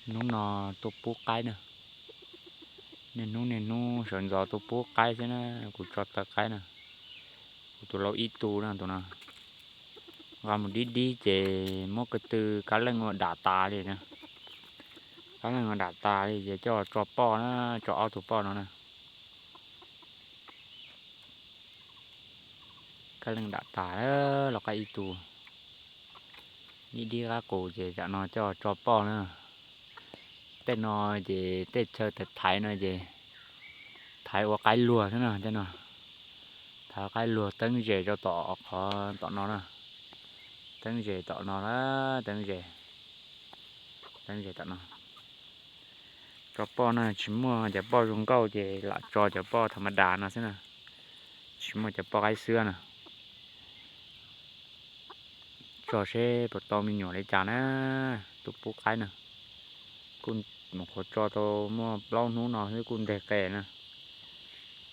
Hnub no tuaj pub qaib na. Niaj hnub niaj hnub sawv ntxov tuaj pub qaib xwb na, kuv tso taw qaib na. Kuv tus lau ib tug na tus no. Nqa mus dib dib ces muab ko tw kab leej ua dam tas li na. Kab leej ua dam tas li ces coj tso poj na, tso ob tug poj no na. Kab leej dam tas, lau qaib ib tug. Dib dib qab qus ces tam no coj tso poj na. Tej no ces tej chaw thaiv thaiv no ces thaiv ua qaib luag xwb na tej no. Thaiv qaib luag teeb zes rau tom qhov tom no na. Teeb zes tom no na, teeb zes, teeb zes tom no. Tso poj na, tsis muaj cov poj zoo nkauj ces lam tso cov poj tham ma das no xwb na. Tsis muaj cov poj qaib xwb na. Tso seb puas tau me nyuam li cas na. Tus pub qaib na, kuj nyuam qhuav tso tau muaj plaub hnub no xwb kuj nteg qe na.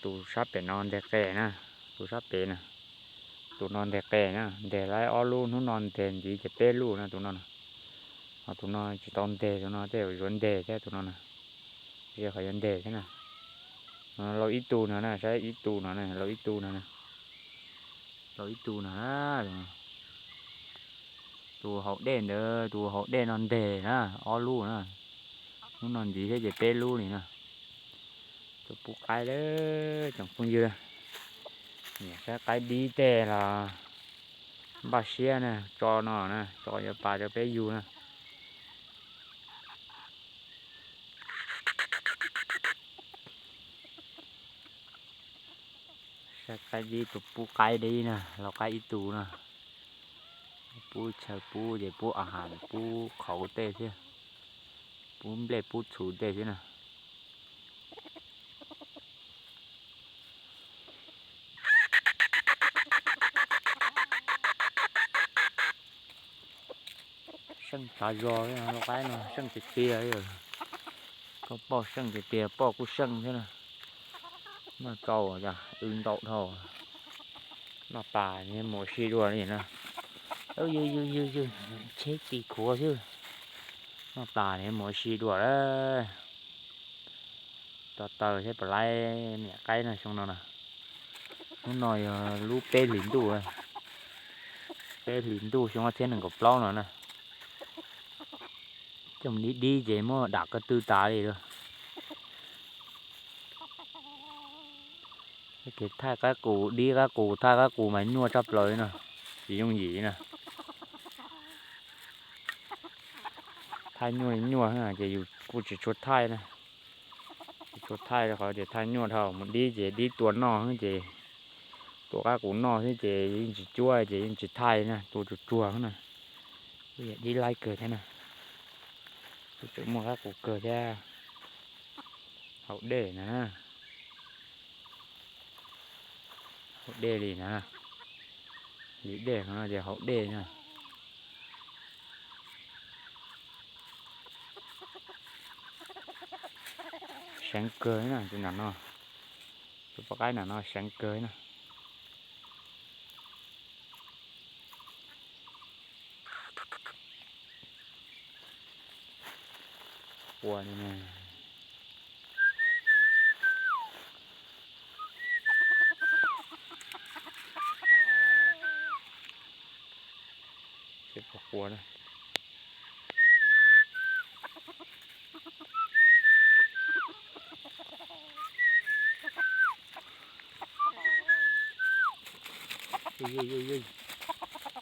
Tus sab pem no nteg qe na, tus sab pem na. Tus no nteg qe na, nteg laib ob lub, hnub no nteg ntxiv ces peb lub na tus no na. Ho tus no tsis tau nteg, tus no tej zaum yuav nteg thiab tus no na. Ze qhov yuav nteg thiab na. Lau ib tug no na, saib ib tug no na, lau ib tug no na. Lau ib tug no na. Tus haus dej ntawd, tus haus dej no nteg na, ob lub na. Hnub no ntxiv thiab ces peb lub li na. Tus pub qaib lawm tsoom phooj ywg, niam saib qaib dib tej los npaj siab na, tso no na, tso yuav pas rau peb yug na. Saib qaib dib, tus pub qaib dib na, lau qaib ib tug na. Pub chaw pub ces pub a has, pub qhauv tej thiab, pub nplej pub txhuv tej thiab na. Seej tsav zog li lau qaib no, seej tiag tiag li. Koj poj seej tiag tiag, poj kuj seej thiab na. Noj tsau cas w ntau dhau. Noj tas mus ua si dua li na. Ywg ywg ywg ywg, tsheb tis khuav xwb. Noj tas mus ua si dua lawm. Tso taw thiab pom laib niam qaib no xyoo no na. Hnub no yog lub peb hlis ntuj, peb hlis ntuj xyoo ob txhiab nees nkaum plaub no na. Coj mus dib dib ces muab dam ko tw tas li lawm. Kev thaij qaib qus, dib qaib qus, thaij qaib qus mas nyuaj tshaj plaws li no, tsis yooj yim na. Thaij nyuaj li nyuaj ces yus kuj tsis tshua thaij na. Tsis tshua thaij rau qhov tias thaij nyuaj dhau, mus dib ces dib tua noj xwb ces, tua qaib qus noj xwb ces yeej tsis cuab ces yeej tsis thaij na, tua tsuag tsuag xwb na. Kuj yog dib laib kawg thiab na. Kuj tseem muaj qaib qus kawg thiab. Haus dej na. Haus dej li na. Li dej no ces haus dej na. Seev kawg na tus nram no. Tus poj qaib nram no seev kawg na. Qua li na. Seb puas qua na.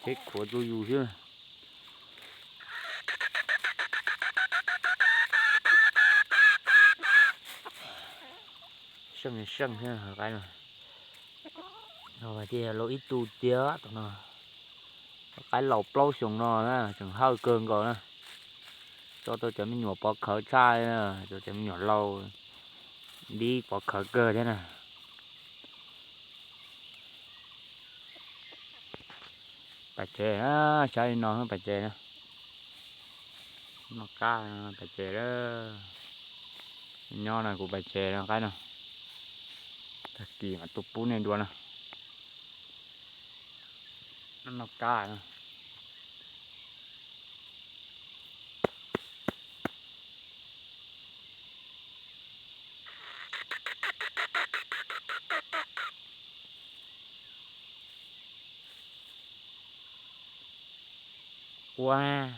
Tsheb khuav tsuj yus xwb. Seej seej thiab qaib no. Hais tias laus ib tug tiag tus no. Qaib laus plaub xyoos no na, tseem hawj kawg nkaus na. Tso tau cov me nyuam pov khawv tshaj, tso cov me nyuam laus dib pov khawv kawg thiab na. Pas tsev, saib li no pas tsev na. Noj qab pas tsev lawm. Nyob no kuv pas tsev no qaib no. Tag kis mam tuaj pub nej dua na. Noj qab no. ua